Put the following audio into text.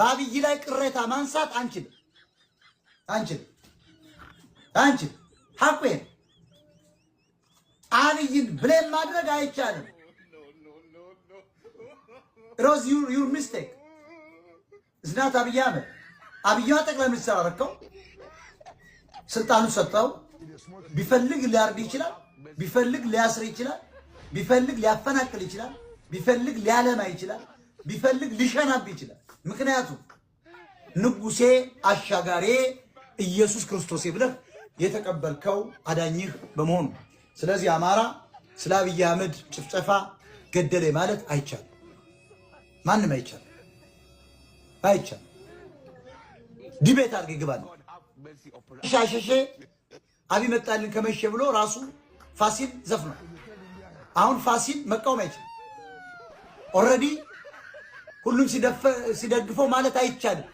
በአብይ ላይ ቅሬታ ማንሳት አንችልም፣ አንችልም፣ አንችልም። ሐቁ ይሄ ነው። አብይን blame ማድረግ አይቻልም። It was your mistake, it's not አብይ አህመድ። አብይማ ጠቅላይ ሚኒስትር አደረከው፣ ስልጣኑን ሰጠው። ቢፈልግ ሊያርድ ይችላል፣ ቢፈልግ ሊያስር ይችላል፣ ቢፈልግ ሊያፈናቅል ይችላል፣ ቢፈልግ ሊያለማ ይችላል፣ ቢፈልግ ሊሸናብ ይችላል። ምክንያቱም ንጉሴ አሻጋሬ ኢየሱስ ክርስቶሴ ብለህ የተቀበልከው አዳኝህ በመሆኑ። ስለዚህ አማራ ስለ አብይ አህመድ ጭፍጨፋ ገደለ ማለት አይቻልም። ማንም አይቻልም፣ አይቻልም። Debate አድርገህ ግባል። ሻሸሼ አብይ መጣልን ከመሸ ብሎ ራሱ ፋሲል ዘፍኗል። አሁን ፋሲል መቃወም አይችልም። Already ሁሉም ሲደግፈው ማለት አይቻልም።